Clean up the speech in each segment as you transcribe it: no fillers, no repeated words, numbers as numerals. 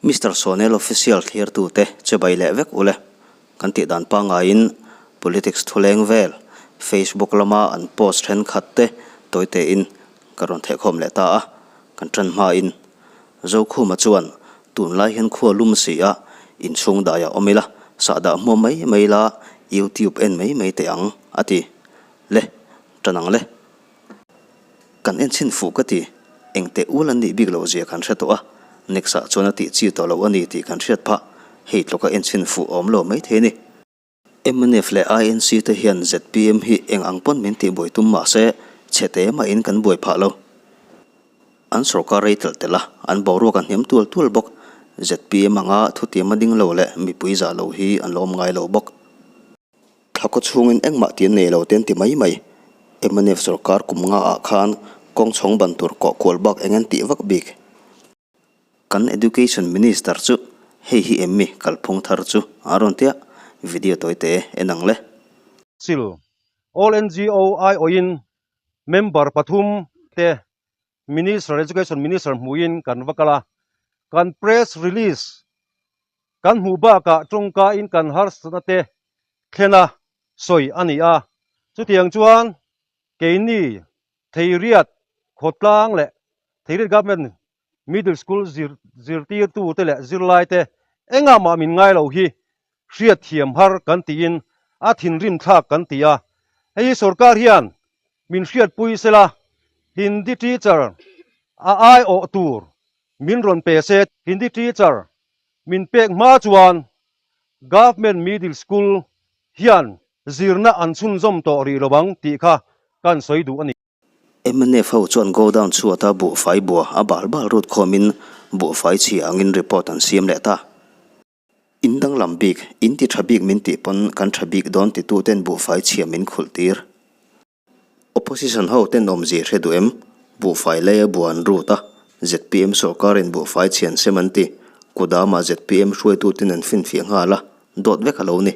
Mister Sonel Official thlirtute chebai leh vek ule. Kan tih dan pangaiin politics thuleng vel Facebook lama an post thenkhat te tawitein ka rawn thehkhawm leh ta a, kan tan hmain Zokhuma chuan tunlai hian khua lum si a, inchhung daiah awm ila, sahdah hmuam mai mai ila, YouTube en mai mai teh ang a ti. Le, tan ang le. Kan en chhin fuh ka ti, engteh ul an nih bik loh zia kan hre tawh a, next ah chuan a tih chi tawh loh a ni tih kan hriat phah, hei tluka en chhin fuh awm lo mai thei a ni. Mnf leh INC te hian zpm hi eng ang pawn min tih buai tum mah se, chhe te mahin kan buai phah lo. An sorkar rei telh telh a, an boruak a hniam tual tual bawk. Zpm anga thutiam a ding lo leh mipui zah lo hi an la awm ngai lo bawk. Thla khaw chhungin engmah tih an nei lo te an ti mai mai. Mnf sorkar kum nga ah khan kawng chhawng ban tur kawh kual bak eng an tih vak bik. Kan Education Minister chu hei hi em mi kalphung thar chu a rawn tia, video tawi te en ang le. Sil, All NGO aiawhin member pathum te Minister, Education Minister hmuhin kan va kal a, kan press release kan hmuh bakah tawngkain kan harsatna te thlen a sawi a ni a. Chutiang chuan keini Theiriat khawtlang leh Theiriat Government Middle School zirtirtute leh zirlaite engah mah min ngai lo hi hriatthiam har kan tiin a thinrim thlak kan ti a. Hei hi sorkar hian min hriatpui sela Hindi teacher a aiawh tur min rawn pe se. Hindi teacher min pek hma chuan Government Middle School hian zirna an chhunzawm tawh rih lo ang tih kha kan sawi duh a ni. Mnf ho chuan godown chhuata buhfai bua a bal bal rut khawmin buhfai chhia angin report an siam leh ta. In danglam bik, in ti tha bik min tih pawn kan tha bik dawn titu ten buhfai chhia min khulh tir. Opposition ho ten awmzia hre duh em? Buhfai lei a buan rut a, zpm sorkarin buhfai chhian sem an ti. Kudamah zpm hruaitu ten an finfiah nghal a, dawt vek a lo ni.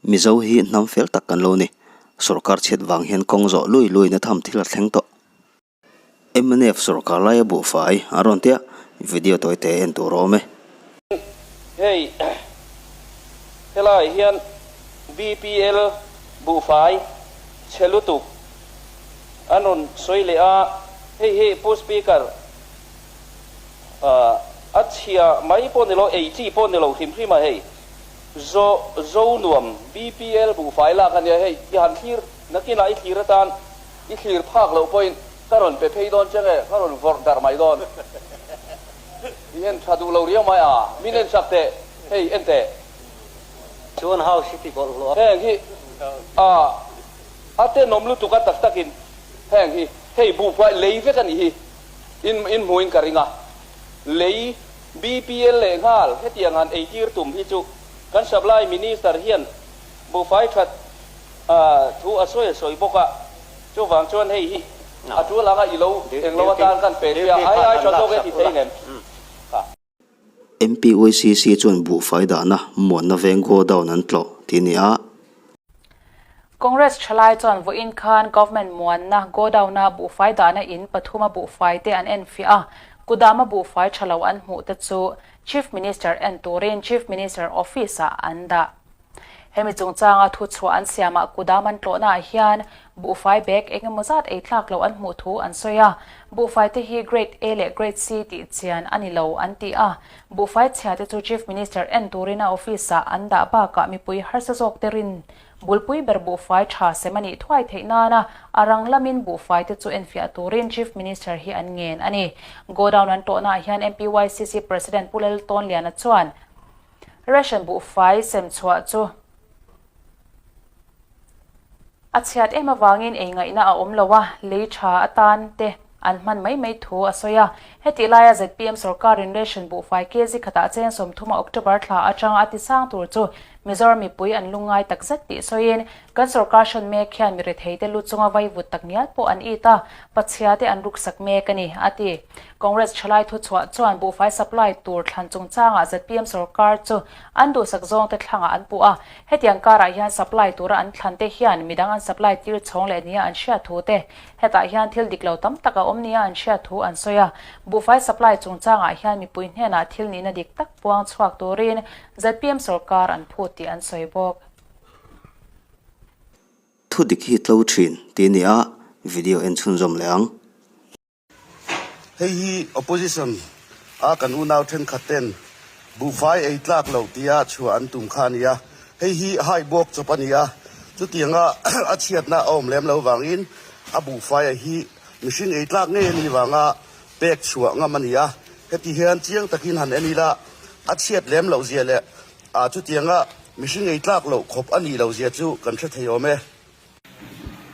Mizo hi hnam fel tak kan lo ni. Sorkar chhiat vang hian kawng zawh lui luiin a tham thil a thleng tawh. Mnf sorkar laia buhfai a rawn tia, video tawi te en tur a awm e. Hei helaiah hian BPL buhfai chhe lutuk an rawn sawi leh a, hei hi Pu Speaker a chhia mai pawh ni lo, ei chi pawh ni lo hrim hrim a hei Zo Zonuam BPL buhfai lak a nia hei i han thlir nakinah i thlir atan I thlir phak loh pawhin ka rawn pe phei dawn che nge, ka rawn vawrh darh mai dawn. I en tha duh lo riau mai a, min en sak teh, hei en teh. Chuan house hi ti bawlhhlawh a. Heng hi a a tenawm lutuk a tak takin heng hi hei buhpuai lei vek a nih hi in in hmuhin ka ring a, lei BPL leh nghal hetiang han eitir tum hi chu kan supply minister hian buhfai that Thu a sawi a sawi bawk a, chuvang chuan hei hi a tul anga i lo englo atan kan pe che a, ai ai tha zawk e ti thei ngem? Kha. MPYCC chuan buhfai dahna muanna veng godown an tlawh tih a ni a. Congress thalai chuan vawiin khan Government muanna godown-a buhfai dahna in pathuma buhfai te an enfiah a, kudama buhfai tha lo an hmuh te chu Chief Minister en turin Chief Minister Office-ah an dah. Hemi chungchanga thuchhuah an siamah kudam an tlawhnaah hian buhfai bag eng emaw zat ei tlak loh an hmuh thu an sawi a, buhfai te hi Grade A leh Grade C tih chian a ni lo an ti a, buhfai chhia te chu Chief Minister en turin a office-ah an dah bakah mipui harsa zawk te rin bulpui ber buhfai tha sem a nih thuai theih nana a rang lamin buhfai te chu enfiah turin Chief Minister hi an ngen a ni. Godown an tlawhnaah hian MPYCC President Pu Laltawnliana chuan Ration buhfai sem chhuah chu a chhiat em avangin ei ngaihna a awm lo a, lei tha atan te an hman mai mai thu a sawi a. Hetih laia zpm sorkarin ration buhfai kg khatah cheng 30 October thla atanga a tisang tur chu Mizoram mipui an lungngai takzet tih sawiin kan sorkar hran mek hian mi retheite lu chunga vaivut tak ngial pawh an it a, pachhia te an ruksak mek a ni, a ti. Congress thalai thuchhuah chuan buhfai supply tur thlan chungchangah zpm sorkar chu an duhsak zawngte thlangah an puh a. Hetiang karah hian supply tura an thlan te hian midang an supply tir chhawng leh nia an hriat thu te, hetah hian thil dik lo tam tak a awm nia an hriat thu an sawi a. Buhfai supply chungchangah hian mipui hnenah thil nihna dik tak puang chhuak turin zpm sorkar an phut tih an sawi bawk. Thu dik hi tlo thin tih a ni a, video en chhunzawm leh ang. Hei hi opposition a kan unau thenkhat ten buhfai ei tlak loh tia chhuah an tum kha a ni a, hei hi hai buak chawp a ni a, chutianga a chhiatna a awm lem lo vangin a buhfai a hi mihring ei tlak ngei a nih vanga pek chhuah ngam a ni a, heti hian chiang takin han en ila a chhiat lem loh zia leh A chutianga mihring ei tlak loh khawp a nih loh zia chu kan hre thei awm e.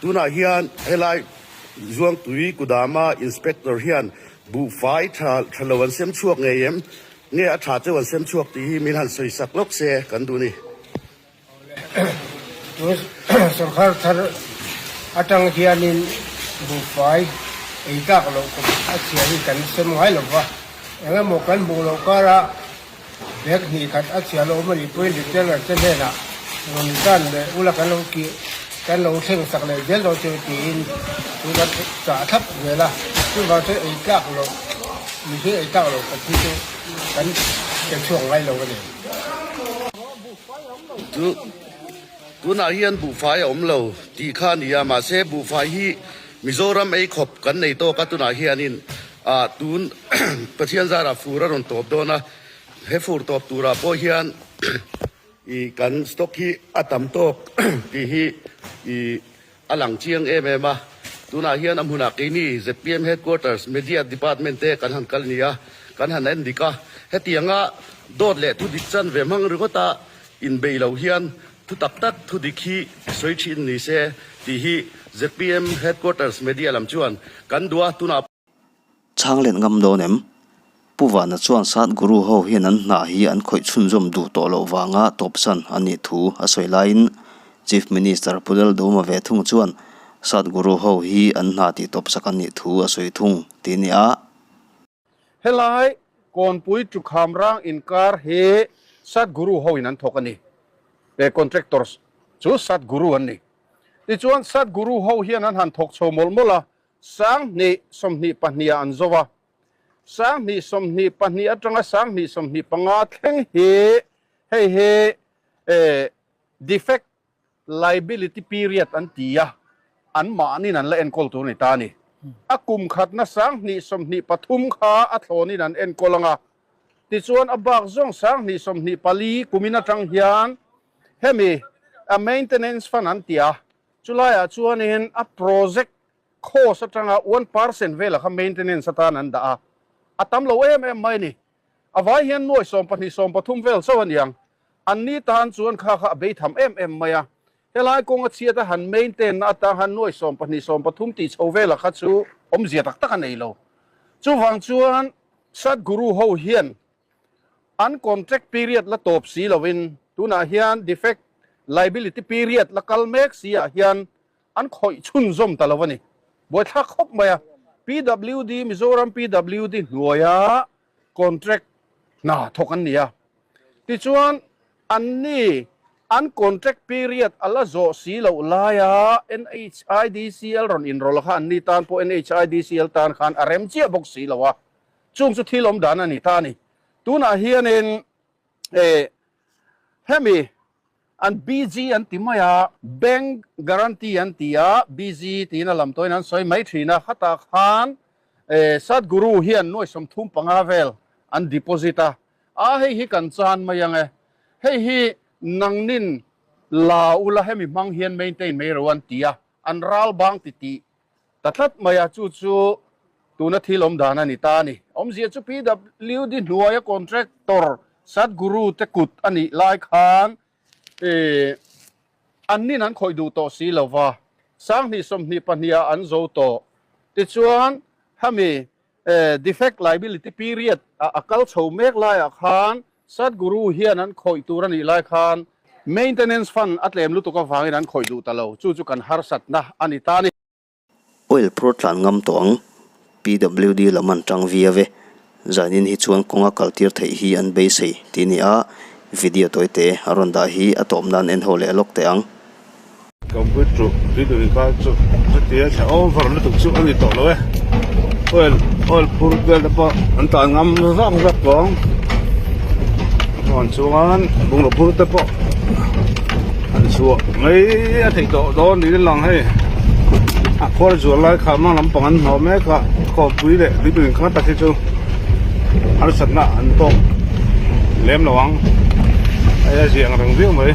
Tunah hian helai Zuangtui Kudama Inspector hian buhfai tha tha lo an sem chhuak ngei em? Nge a tha cheu an sem chhuak tih hi min han sawi sak lawk se kan duh ni. Tun sorkar thar atang hianin buhfai ei tlak loh khawp a chhia hi kan sem ngai lo va, engemaw kan hmuh loh karah Bag hnih khat a chhia lo awm a nih pawhin retailer te hnenah rawn dan leh ula kan lo kih kan lo thleng sak leh zel dawn chu tiin thu kan chah thlap zel a, chuvang chuan ei tlak loh mihring ei tlak loh kawp hi chu kan pe chhuak ngai lo a ni. Chu tunah hian buhfai a awm lo tih kha a ni a, mahse buhfai hi Mizoram ei khawp kan nei tawk a tunah hianin Ah tun Pathian zarah fur a rawn tawp dawn a, he fur tawp turah pawh hian i kan stock hi a tam tawk tih hi i a lang chiang em em a. Tunah hian a hmunah keini zpm Headquarters Media Department te kan han kal ni a, kan han en dik a. Hetianga dawt leh thu dik chan ve hmang ringawta inbei lo hian thu tak tak thu dik hi sawi thin ni se tih hi zpm Headquarters Media lam chuan kan duh a, tunah Chhang let ngam dawn em? Pu Vana chuan Sadhguru ho hian an hna hi an khawih chhunzawm duh tawh loh vanga tawpsan a nih thu a sawi laiin Chief Minister Pu Laldawma ve thung chuan Sadhguru ho hi an hna tih tawpsak a nih thu a sawi thung tih a ni a. Helai Kawnpui Tukhamrang inkar hi Sadhguru ho in an thawk a ni. He contractors chu Sadhguru an ni. Tichuan Sadhguru ho hian an han thawk chho mawlh mawlh a, 20 22 ah an zo a, 20 22 atanga 20 25 thleng hi hei hi defect liability period an ti a, an mahnin an la enkawl tur a ni ta a ni. A kum khatna 20 23 kha a thlawnin an enkawl ang a, tichuan a bak zawng 20 24 kumin atang hian hemi a maintenance fund an ti a, Chulaiah chuanin a project cost atanga 1% velah kha maintenance atan an dah a, a tam lo em em mai a ni. A vai hian nuai 12 13 vel chauh a niang. An ni tan chuan kha kha a bei tham em em mai a. Helai kawng a chhiat a han maintain na atang han nuai 12 13 tih chho velah kha chu awmzia tak tak a nei lo. Chuvang chuan Sadhguru ho hian An contract period la tawp si lovin tunah hian defect liability period la kal mek si ah hian an khawih chhunzawm ta lo a ni. Buaithlak khawp mai a, PWD, Mizoram PWD hnuaia contract hna thawk an ni a. Tichuan anni an contract period a la zawh si loh laia NHIDCL rawn inrawlh kha anni tan pawh NHIDCL tan khan a rem chiah bawk si lo a. Chung chu thil awm dan a ni ta a ni. Tunah hianin eh hemi an BG an ti mai a, Bank Guarantee an ti a, BG tiin a lam tawhin an sawi mai thin a, khatah khan eh Sadhguru hian nuai 35 vel an deposit a, a hei hi kan chan mai ang e, hei hi nangnin la ula hemi hmang hian maintain mai ro an ti a, an ral bang ti tih Ta tlat mai a, chu chu tuna thil awm dan a ni ta a ni. Awmzia chu PWD hnuaia contractor Sadhguru te kut a nih lai khan an nin an khawih duh tawh si lo va, 20 22 ah an zo tawh. Tichuan hemi defect liability period a kal chho mek laiah khan Sadhguru hian an khawih tur a nih lai khan maintenance fund a tlem lutuk avangin an khawih duh ta lo, chu chu kan harsatna a ni ta a ni. Oil phur tlan ngam tawh ang. PWD lam an tang viau e. Zanin hi chuan kawnga kaltir theih hi an beisei tih ni a, video tawite a rawn dah hi a tawp nan en ho leh lawk teh ang. Kampui chu video inkar chu chutia thla over lutuk chu a ni tawh lo e. Oil oil phur vel te pawh an tan ngam vak vak tawh ang. Chuan chuan bungraw phur te pawh an chhuah mai a theih tawh dawn niin a lang hei. A khuar zual lai kha hmang lampang an hnawh mek a khawpui leh video inkar tak hi chu harsatna an tawk lem lo ang hei a ziah ang reng viau mai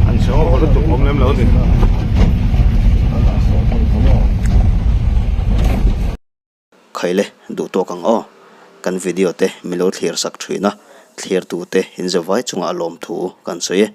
an chhe awk lutuk awm lem lo a ni. Khaile duh tawk ang aw kan video te milo thlir sak thin a thlir tu te in zavai chungah lawmthu kan sawi e.